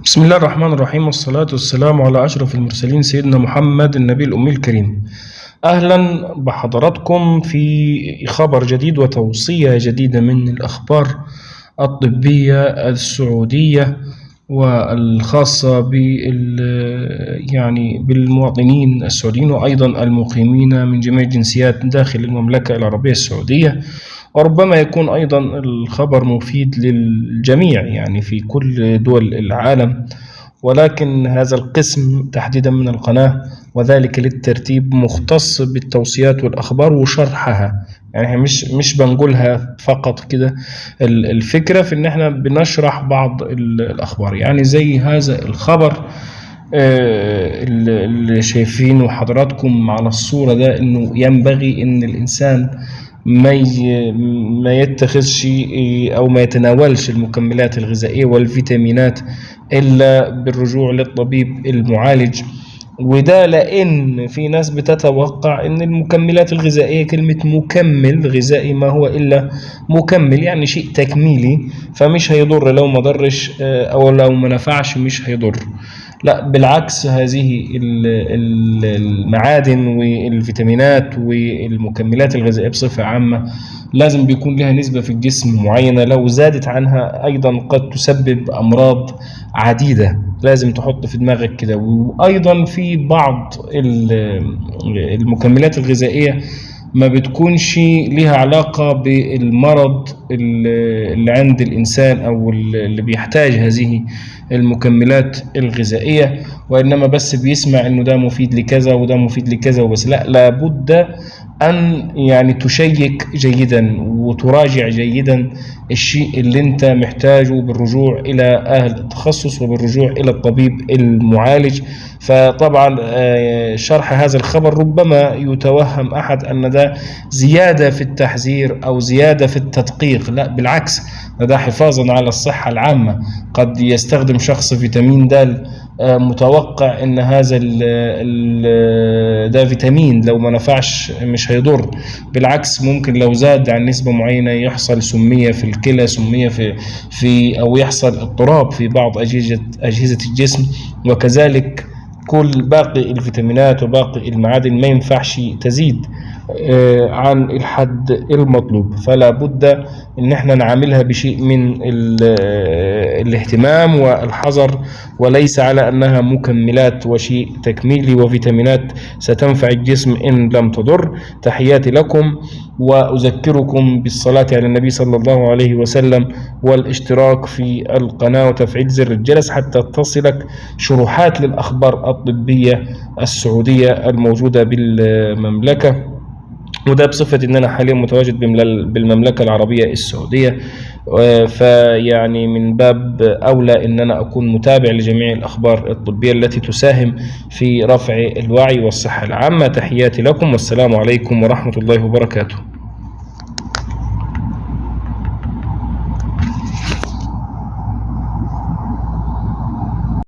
بسم الله الرحمن الرحيم، والصلاة والسلام على أشرف المرسلين سيدنا محمد النبي الأمي الكريم. أهلا بحضراتكم في خبر جديد وتوصية جديدة من الأخبار الطبية السعودية والخاصة يعني بالمواطنين السعوديين وأيضا المقيمين من جميع الجنسيات داخل المملكة العربية السعودية، وربما يكون أيضا الخبر مفيد للجميع يعني في كل دول العالم، ولكن هذا القسم تحديدا من القناة وذلك للترتيب مختص بالتوصيات والأخبار وشرحها. يعني احنا مش بنقولها فقط كده، الفكرة في ان احنا بنشرح بعض الأخبار، يعني زي هذا الخبر اللي شايفينه حضراتكم على الصورة ده، انه ينبغي ان الإنسان ما يتخذش او ما يتناولش المكملات الغذائية والفيتامينات الا بالرجوع للطبيب المعالج. وده لان في ناس بتتوقع ان المكملات الغذائية، كلمة مكمل غذائي ما هو الا مكمل، يعني شيء تكميلي، فمش هيضر لو ما ضرش او لو ما نفعش مش هيضر. لا بالعكس، هذه المعادن والفيتامينات والمكملات الغذائية بصفة عامة لازم بيكون لها نسبة في الجسم معينة، لو زادت عنها أيضا قد تسبب أمراض عديدة، لازم تحط في دماغك كده. وأيضا في بعض المكملات الغذائية ما بتكونش ليها علاقة بالمرض اللي عند الإنسان أو اللي بيحتاج هذه المكملات الغذائية، وإنما بس بيسمع إنه ده مفيد لكذا وده مفيد لكذا وبس. لا، لابد أن يعني تشيك جيدا وتراجع جيدا الشيء اللي أنت محتاجه بالرجوع إلى أهل التخصص وبالرجوع إلى الطبيب المعالج. فطبعا شرح هذا الخبر ربما يتوهم أحد أن ده زيادة في التحذير أو زيادة في التدقيق، لا بالعكس، ده حفاظا على الصحة العامة. قد يستخدم شخص فيتامين د متوقع ان هذا ده فيتامين لو ما نفعش مش هيضر، بالعكس ممكن لو زاد عن نسبة معينة يحصل سمية في الكلى، سمية في او يحصل اضطراب في بعض أجهزة الجسم. وكذلك كل باقي الفيتامينات وباقي المعادن ما ينفعش تزيد عن الحد المطلوب، فلا بد ان احنا نعاملها بشيء من الاهتمام والحذر، وليس على انها مكملات وشيء تكميلي وفيتامينات ستنفع الجسم ان لم تضر. تحياتي لكم، واذكركم بالصلاة على النبي صلى الله عليه وسلم والاشتراك في القناة وتفعيل زر الجرس حتى تصلك شروحات للأخبار الطبية السعودية الموجودة بالمملكة، وده بصفة ان انا حاليا متواجد بالمملكة العربية السعودية، فيعني من باب اولى ان انا اكون متابع لجميع الاخبار الطبية التي تساهم في رفع الوعي والصحة العامة. تحياتي لكم، والسلام عليكم ورحمة الله وبركاته.